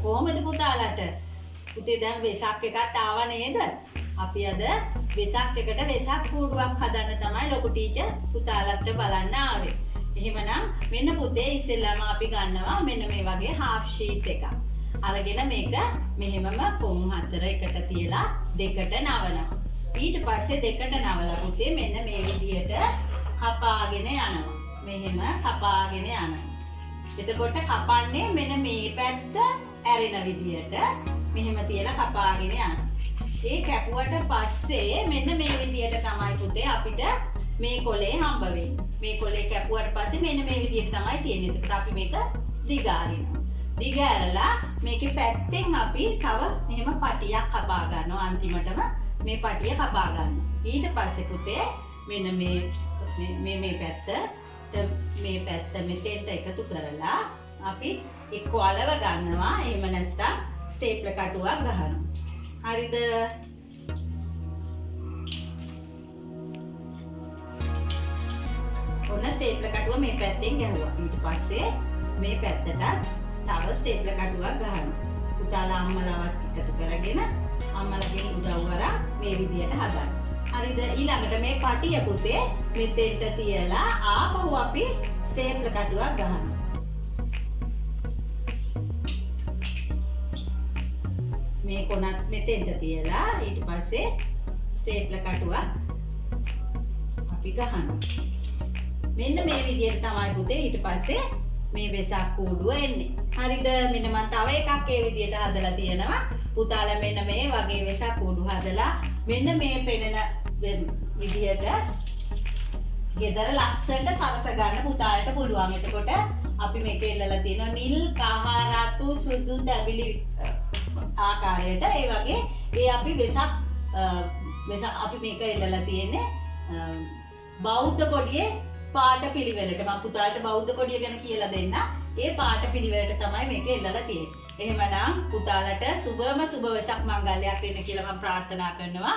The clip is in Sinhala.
කොහොමද පුතාලට? පුතේ දැන් වෙසක් එකත් ආවා නේද? අපි අද වෙසක් එකට වෙසක් කූඩුවක් හදන්න තමයි ලොකු ටීචර් පුතාලට බලන්න ආවේ. එහෙමනම් මෙන්න පුතේ ඉස්සෙල්ලාම අපි ගන්නවා මෙන්න මේ වගේ හාෆ් ෂීට් එකක්. අරගෙන මේක මෙහෙමම කොන් හතර එකට තියලා දෙකට නවනවා. ඊට පස්සේ දෙකට නවලා පුතේ මෙන්න මේ විදියට කපාගෙන යනවා. මෙහෙම කපාගෙන යනවා. එතකොට කපන්නේ මෙන්න මේ පැත්ත ඇරෙන විදියට මෙහෙම තියලා කපාගෙන යනවා. ඒ කැපුවට පස්සේ මෙන්න මේ විදියට තමයි පුතේ අපිට මේ කොලේ හම්බ වෙන්නේ. මේ කොලේ කැපුවට පස්සේ මෙන්න මේ විදියට තමයි තියෙන්නේ. එතකොට අපි මේක දිග අරිනවා. දිග ඇරලා මේකේ පැත්තෙන් අපි තව මෙහෙම පටියක් කපා ගන්නවා. අන්තිමටම මේ පටිය කපා ගන්නවා. ඊට පස්සේ පුතේ මෙන්න මේ මේ මේ පැත්තට මේ පැත්ත මෙතෙන්ට එකතු කරලා අපි එක්ක අලව ගන්නවා. එහෙම නැත්නම් ස්ටේප්ලර් කටුවක් ගහනවා. හරිද? ඔන්න ස්ටේප්ලර් කටුව මේ පැත්තෙන් ගැහුවා. ඊට පස්සේ මේ පැත්තටත් තව ස්ටේප්ලර් කටුවක් ගහනවා. පුතාලා අම්මලාවත් එකතු කරගෙන අම්මලාගෙන් උදව් අරන් මේ විදියට හදන්න. හරිද? ඊළඟට මේ පටිය පුතේ මෙතෙන්ට තියලා ආපහු අපි ස්ටේප්ලර් කටුවක් ගහනවා. මේ කොනත් මෙතෙන්ට තියලා ඊට පස්සේ ස්ටේප්ලර් කටුවක් අපි ගහනවා. මෙන්න මේ විදියට තමයි පුතේ ඊට පස්සේ මේ වෙසක් කූඩුව එන්නේ. හරිද? මෙන්න මං තව එකක් ඒ විදියට හදලා තියෙනවා. පුතාලා මෙන්න මේ වගේ වෙසක් කූඩු හදලා මෙන්න මේ පෙනෙන විදියට ගෙදර ලස්සනට සරස ගන්න පුතාලට පුළුවන්. එතකොට අපි මේක එල්ලලා තියෙනවා නිල්, කහ, රතු, සුදු, තැඹිලි ආකාරයට. ඒ වගේ ඒ අපි වෙසක් අපි මේක එල්ලලා තියෙන්නේ බෞද්ධ කොඩියේ පාට පිළිවෙලට. මම පුතාලට බෞද්ධ කොඩිය ගැන කියලා දෙන්න. ඒ පාට පිළිවෙලට තමයි මේක එල්ලලා තියෙන්නේ. එහෙමනම් පුතාලට සුබම සුබ වෙසක් මංගල්‍යයක් වෙන්න කියලා මම ප්‍රාර්ථනා කරනවා.